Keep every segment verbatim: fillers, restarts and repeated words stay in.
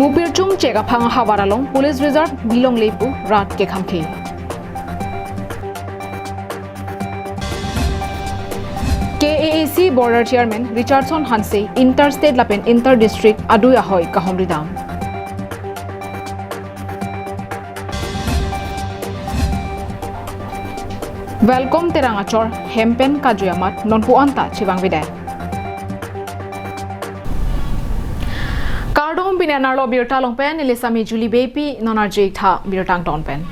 Mupirchung Chek aphang ahavar along Police Reserve bilongle pu rat kekhamthe. K A A C Border Chairman Richardson Hanse inter-state lapen inter-district adui ahoi kahomridam. Welcome Terang Achor, hem pen kajui amat nonpu anta chevangvedet. Kardom, pini anerlo birta along pen neli Sami Julie Beypi, non arju-ik tha birta angton pen.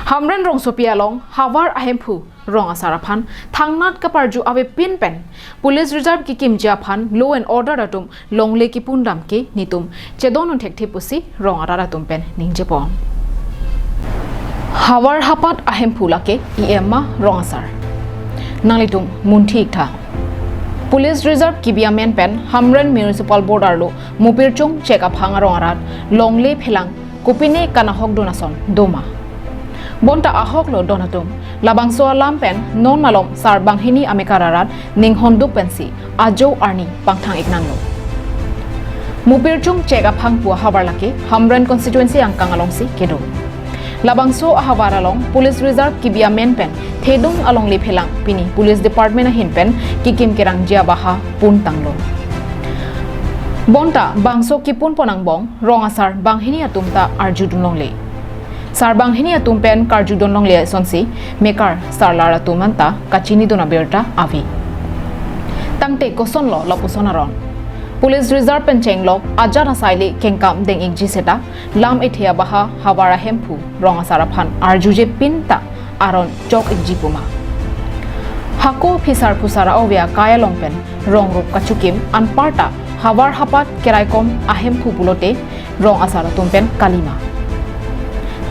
Hamren rongsopi along havar ahemphu rong asar aphan thangnat kaparju avepin pen Police Reserve kekimji aphan law and order atum longle kipundam ke netum chedondun thekthe pusi rong arat atum pen ningjepon. Havar hapat ahemphu lake E M ma rong asar? Nanglitum munthi-ik tha. Police Reserve kebi amen pen Hamren Municipal Board arlo Mupirchung Chek aphang arong arat longle phelang kopine kanahokdun ason doma? Bonta ahoklo don atum. Labangso alam pen non malom Sarbang hini amekar arat ninghonduk pensi ajo arni pangthang-ik nanglo. Mupirchung Chek aphang pu ahavar lake Hamren constituency angkang alongsi kedo. Labangso ahavar along Police Reserve kebi amen pen thedung alongle phelang pini Police Department ahin pen kekim kerangji abaha puntanglo. Bonta bangso kipunpon angbong rong asar banghini atum ta arjudun longle. Sarbang hini atum pen karjudun longle asonsi mekar sarlar atum anta kachinidun abirta ave. Tangte kosonlo lapuson aron? Police Reserve pen chenglok ajat asai le kengkam deng-ikji seta lam ethe abaha havar ahemphu rong asar aphan arjujepin ta aron chok-ikji puma? Hako phisar phusar a-ove akai along pen rong rup kachukim anparta havar hapat keraikom ahemphu pulote rong asar atum pen kalima?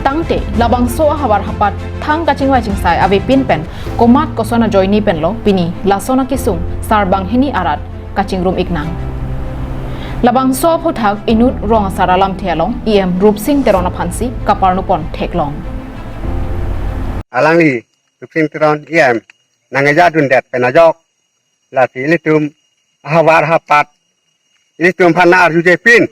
Tangte labangso ahavar hapat thang kachingvai chingsai avepin pen komat koson ajoine penlo pini lason akisung Sarbang hini arat kachingrum-ik nang? Labangso aphuthak inut rong asar alamthe along E M Rupsing Teron aphansi kaparnupon theklong. Alangli Rupsing Teron E M nangkejadundet pen ajok lasi ilitum ahavar hapat ilitum aphan nang-arjujepin,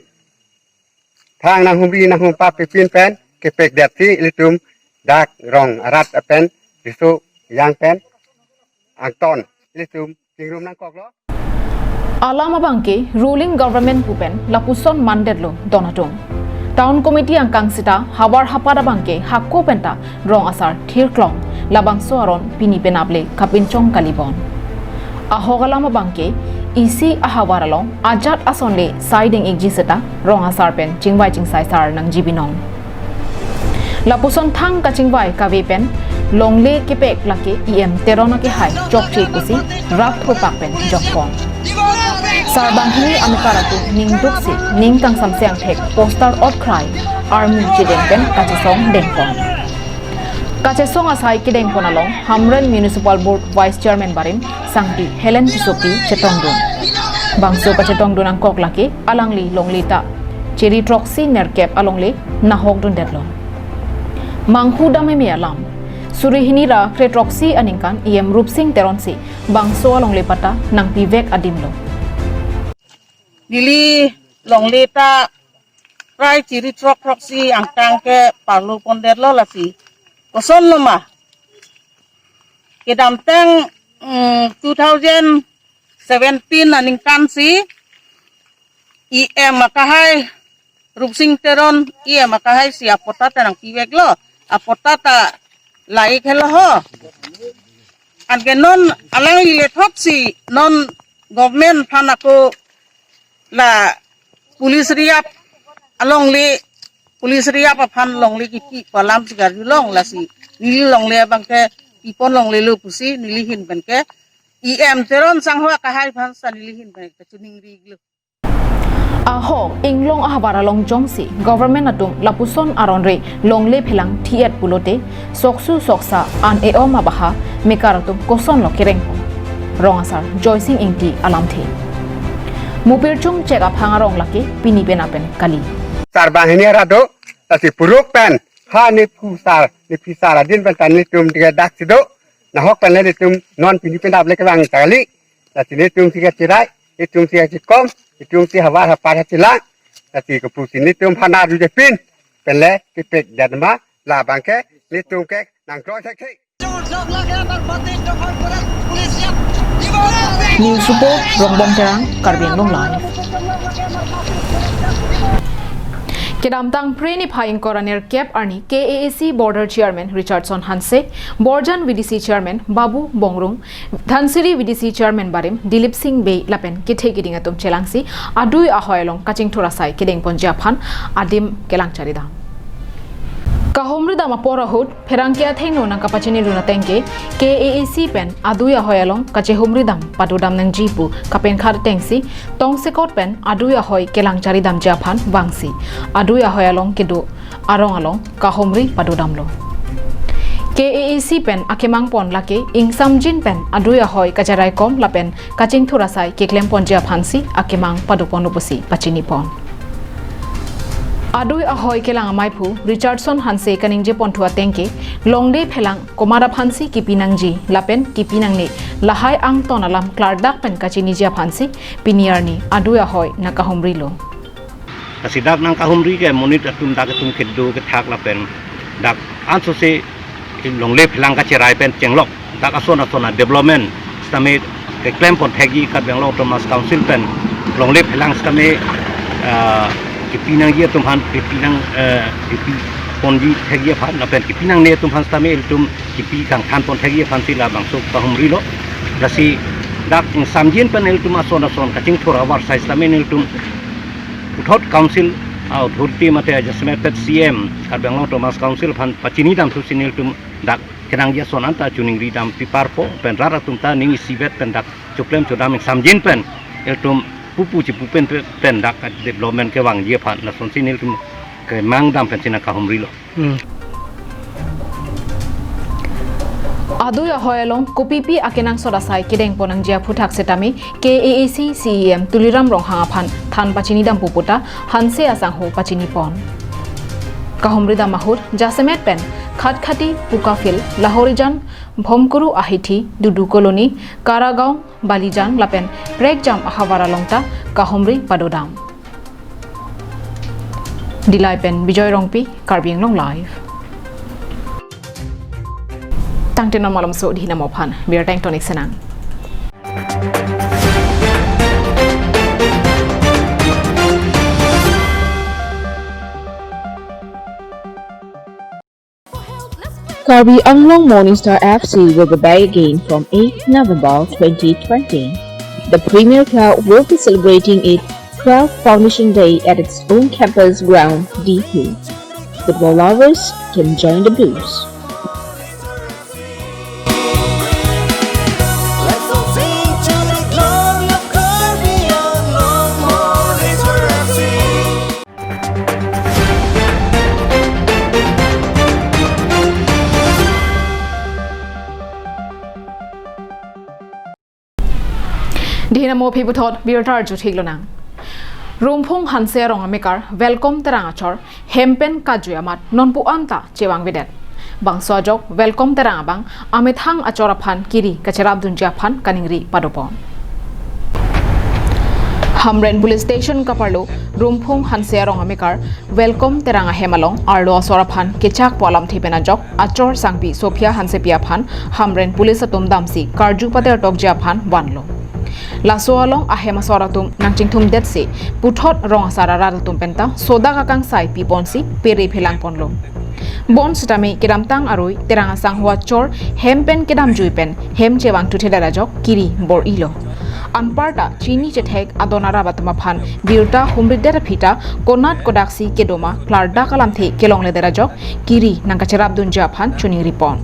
thang nanghumri nanghumpapepin pen kepekdetsi ilitum dak rong arat apen riso yang pen angton ilitum chingrum nangkoklo. Alam abangke ruling government pu pen lapuson mandetlo don atum. Town committee angkang seta havar hapat abangke hako penta rong asar thirklong, labangso aron pini penap le kapinchong kalibon. Ahok alam abangke isi ahavar along ajat ason le sai deng-ikji seta rong asar pen chingvai chingsai sar nangji binong. Lapuson thang kachingvai kave pen longle kepek lake E M Teron akehai chokche pusi rapthupak pen jokpon. Sarbang hini amekar atum ningduksi ning kangsamse angthek poster otkhrai armu chedeng pen kachesong dengpon. Kachesong asai kedengpon along Hamren Municipal Board Vice Chairman barim Sangpi Helen Tissopi chetongdun. Bangso kachetongdun angkok lake alangli longle ta chiri throksi nerkep alongle nahokdundetlo. Manghu dam meme alam. Suri hini ra kre throksi aningkan E M Rupsing Teronsi bangso alongle pata nangpivek adimlo. Neli longle ta prai chiri throk throksi angkang ke parlupondetlo lasi. Kosonlo ma? Kedamtang, mm, two thousand seventeen aningkansi E M akahai Rupsing Teron E M akahai si apatta ta nangpiveklo, apatta ta lai khelo ho. Anke non alangli le thoksi non government aphan ako la police reserve alongle, police reserve aphan longle kiki pu alamsi karjulong lasi neli longle abangke ipon longlelo pusi neli ahin penke E M Teron sangho akahai aphan sa neli ahin penke chuning riglo. Ahok inglong ahavar along jongsi government atum lapuson aron re longle phelang thi-et pulote soksu soksa an e-om abaha mekar atum kosonlo kerengpo? Rong asar Joysing Ingti alamthe. Mupirchung Chek aphang arong lake pini penap pen kali. Sarbang hini arat do, lasi puruk pen ha nephu sar, nephi sar adin pen ta netum tiga dak si do. Nahok pen le netum non pini penap le kevang ta kali. Lasi netumsi kachirai, netumsi kachikom, netumsi havar hapat hachilang. Lasi kopusi nelitum aphan arju jepin pen le kepek dan ma, labang ke nelitum ke nangkroi thekthe. News report, Rongbong Terang, Karbi Anglong Live. Kedamtang Phre niphai ingkoi ra nerkep arni K A A C Border Chairman Richardson Hanse, Borjan V D C Chairman Babu Bongrung, Dhansiri V D C Chairman barim Dilip Singh Bey lapen kethe keding atum chelangsi adui ahoi along kachingthur asai kedengponji aphan adim kelang charidam. Kahumridam apor ahut pherangke athengno nangkapachinidun ateng ke K A A C pen adui ahoi along kachehumridam padodam nangji pu kapenkhat atengsi tongsekot pen adui ahoi kelang charidamji aphan vangsi adui ahoi along kedo arong along kahumri padodamlo. K A A C pen akemangpon lake ingsamjin pen adui ahoi kacheraikom lapen kachingthur asai keklemponji aphansi akemang padoponlo pusi pachinipon. Adui ahoi kelang amaiphu Richardson Hanse kaningjeponthu ateng ke longle phelang komat aphansi kipi nangji lapen kipi nangne lahai angton alam klardak pen kachiniji aphansi pini arni adui ahoi nangkahumrilo. Lasi dak nangkahumri ke monit atum dak atum kedo kethak lapen dak ansose longle phelang kacherai pen chenglok dak ason ason a-development sitame keklempon thekji Karbi Anglong Autonomous Council pen longle phelang sitame, ah, kipi nangji atum aphan kipi nang, eh, kipiponji thekji aphan lapen kipi nangne atum aphan sitame ilitum kipi kangthanpon thekji aphansi labangso kahumrilo. Lasi dak ingsamjin pen ilitum ason ason kachingthur avarsai sitame ilitum puthot council a-authority mate jasemet pet C M Karbi Anglong Autonomous Council aphan pachinidamthusi nelitum dak kenangji ason anta choningridam piparpo pen rat atum ta ning isivet pen dak choklem chodam ingsamjin pen ilitum pupu chipu pen pen dak development kevangji aphan lasonsi nelitum kemangdam pensi nangkahumrilo. Hmm. Adui ahoi along kopipi akenangsot asai kedengpon nangji aphuthak setame K A A C C E M Tuliram Ronghang aphan than pachinidampo puta Hanse asangho pachinipon. Kahumridam ahut jasemet pen Khatkhati, Pukafil, Lahorijan, Bhomkuru Ahithi, Dudu Colony, Karagaon, Balijan lapen Prekjam ahavar along ta kahumri padodam. Dillai pen Bijoy Rongpi, Karbi Anglong Live. Tangte non malomso dihina mophan birta ingtonik senang. Karbi Anglong Morning Star F C will be back again from eighth November twenty twenty. The Premier Club will be celebrating its twelfth Foundation Day at its own campus ground, D P. Football lovers can join the Blues. Dihina mo aphi puthot birta arju theklonang. Rumphung Hanse arong amekar Welcome Terang achor hem pen kajui amat nonpu anta chevangvedet. Bangso ajok Welcome Terang abang amethang achor aphan kiri kacherapdunji aphan kaningri padopon. Hamren Police Station kaparlo Rumphung Hanse arong amekar Welcome Terang ahem along arlo asor aphan kechakpo alamthe pen ajok achor sangpi Sophia Hansepi aphan Hamren Police atum damsi karju patertokji aphan vanlo. Laso along ahem asor atum nangchingthumdetsi puthot rong asar arat atum penta sodak akangsai piponsi pere phelangponlo. Bonsitame kedamtang arui Terang asangho achor hem pen kedamjui pen hem chevangthuthedet ajok kiri bor-ilo. Anparta chini chethek adon arap atum aphan birta humridet aphi ta konat kodaksi kedo ma klardak alamthe kelongledet ajok kiri nangkacherapdunji aphan choningripon.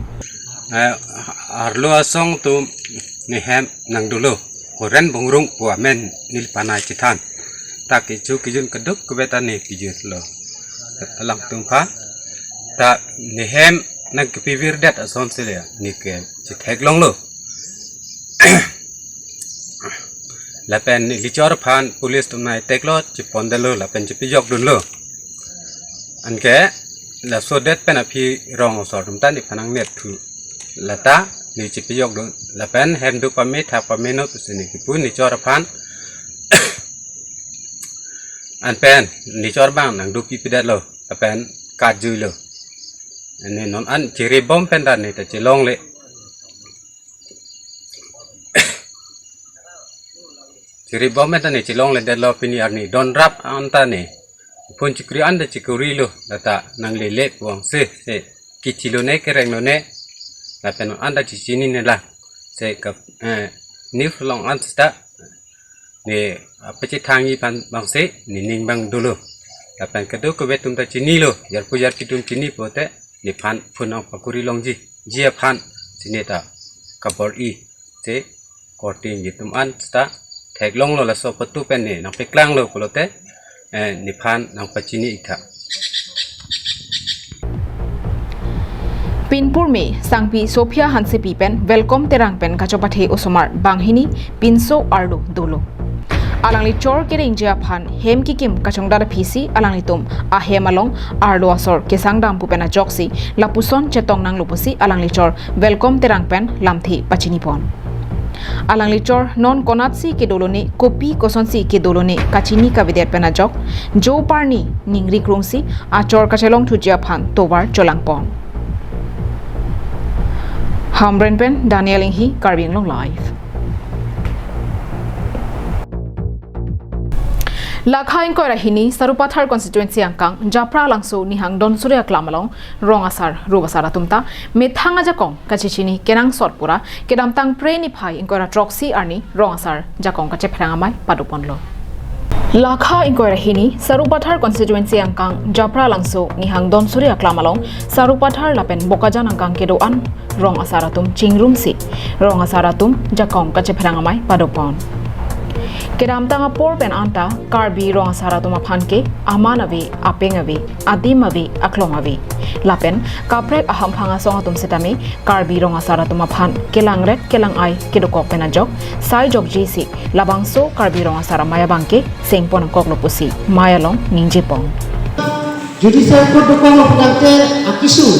Eh, arlo asong atum nehem nangdolo, Horen Bongrung pu amen neli panai chethan. Ta kecho kejun keduk kebet ta ne kejutlo. Alangtum aphan ta nehem nangkepivirdet asonsi le ne kechethek longlo. Lapen neli chor aphan police atum nai teklo, chepondetlo lapen chepejokdunlo. Anke laso det pen aphi rong asor atum ta nephan nangnepthu. Lata ne chepejokdun lapen hem duk pame thak pame non pusi ne kipu ne chor aphan Anpen nechor abang nangdupi pidetlo, lapen katjuilo. Neli non an chiribom pen ta neta chelongle. Chiribom pen ta neli chelongledetlo, pini arni donrap anta neli phone chikri anta chikrilo, lata nanglele puang se, se kechilone kerenglone, lapen anta chichinine lang. Se ka, eh, news along an seta neli, ah, pachethangji aphan abang se neli ning abang dolo. Lapen kadokave atum ta chinilo, jarpo jarpi atum chini pulote neliphan phone nangpakuri longji, ji aphan si neta kabor-i se korte atum an seta theklonglo, laso aphuthak pen neli nangpaklanglo pulote, eh, neliphan nangpachini-ik tha. Pinpur me Sangpi Sophia Hansepi pen Welcome Terang pen kachopathe osomar banghini pinso arlo dolo. Alangli chor kerengji aphan hem kikim kachongdat aphisi alanglitum ahem along arlo asor kesangdam pu pen ajoksi lapuson chetong nanglo pusi alangli chor Welcome Terang pen lamthe pachinipon. Alangli chor non konatsi kedolone, kopi kosonsi kedolone kachini kavedet pen ajok, jo parni ningri krungsi achor kachelongthuji aphan tovar cholangpon. Hamren pen Daniel Inghi, Karbi Anglong Live. Lakha ingkoi ra hini Sarupathar constituency angkang Japra Langso Nihang Donsuri aklam along rong asar, rup asar atum ta methang ajakong kachechini kenangsot pura kedamtang Phre niphai ingkoi ra throksi arni rong asar jakong kachephrang amei padoponlo. Lakha ingkoi ra hini Sarupathar constituency angkang Japra Langso Nihang Donsuri aklam along Sarupathar lapen Bokajan angkang kedo-an rong asar atum chingrumsi rong asar atum jakong kachephrang amei padopon. Kedamtang apor pen anta Karbi rong asar atum aphan ke aman ave, apeng ave, adim ave, aklong ave. Lapen kaprek ahamphang asong atum setame Karbi rong asar atum aphan kelangrek kelang-ai kedokok pen ajok sai jokjisi labangso Karbi rong asar amei abang ke sengpon nangkoklo pusi mei along ningjepon. Judicial Court dokoklo pulangte akesung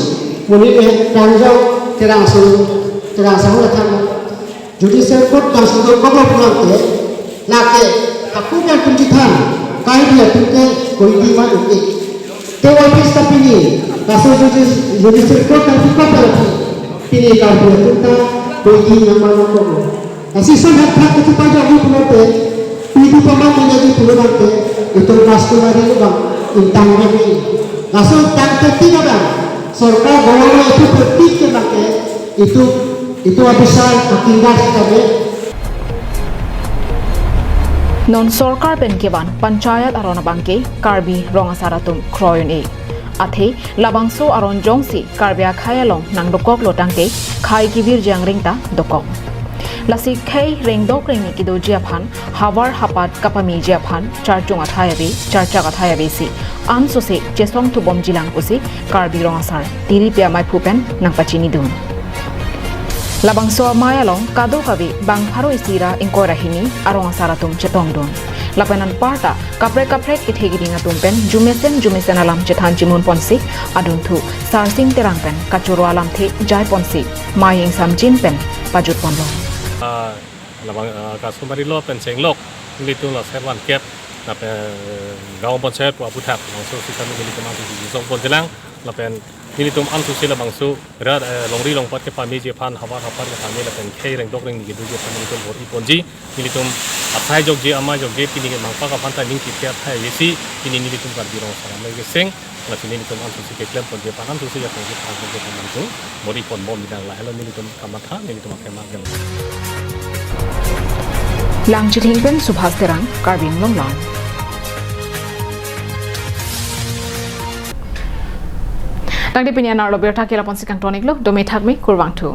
monit le Terang Jong, Terang Asong, Terang Asong le thang. Judicial Court kangsong dokoklo pulangte lake hapu pen tum chethan kai dia tum ke koidi ma ike. Te office ta pini kaso judicial, Judicial Court ta piko pala pini kai dia tum ta koidi nama nangkoklo. Lasi son hak hak kachepajokji pulote, pidi pama punya di pulo bangke, itum customary lo bang, intang rek ni. Laso intang te tiga bang, sorkar goro itu petik ke bangke, itu, itu abisar akindas kabe. Non sorkar pen kevan panchayat aron abangke Karbi rong asar atum kroi un-e. Athe labangso aron jongsi Karbi akhei along nangdokoklo tangte khei kevir jangring ta dokok. Lasi khei rengdok rengni kedoji aphan havar hapat kapameji aphan charchung athai ave, charchak athai avesi ansose chesongthubomjilang pusi Karbi rong asar tiripi amei phu pen nangpachinidun. Labangso amei along kadokave bang pharo isi ra ingkoi ra hini arong asar atum chetongdun. Lapen anparta kaprek kaprek kethe keding atum pen jumesen jumesen alam chethan chimunponsi adunthu Sarsing Terang pen kachoro alamthe jaiponsi mei ingsamjin pen pajutponlo. Ah, labang, ah, customary law pen chenglok nelitum la servan kep lapen gaon panchayat pu aputhak langsung sitame nelitum ansi songponjilang lapen nelitum ansose labangso rat, eh, longri longpat kepameji aphan, havar hapat kepame lapen khei rengdok rengni kedoji aphan nelitum bor-iponji. Nelitum athai jokje amei jokje pini ke mangpak aphan ta ning kipia athai avesi pini nelitum Karbi rong asar amei keseng. Lasi nelitum ansose keklemponji aphan ansose ya ponji aphan nelitum bor-iponbomjilang, lahelo nelitum kamatha nelitum akemang. Langchithing pen Subhas Terang, Karbi Anglong Live. Tangte pini anerlo birta ke lapu-an si kangton-iklo, dome thakme, kurvangthu.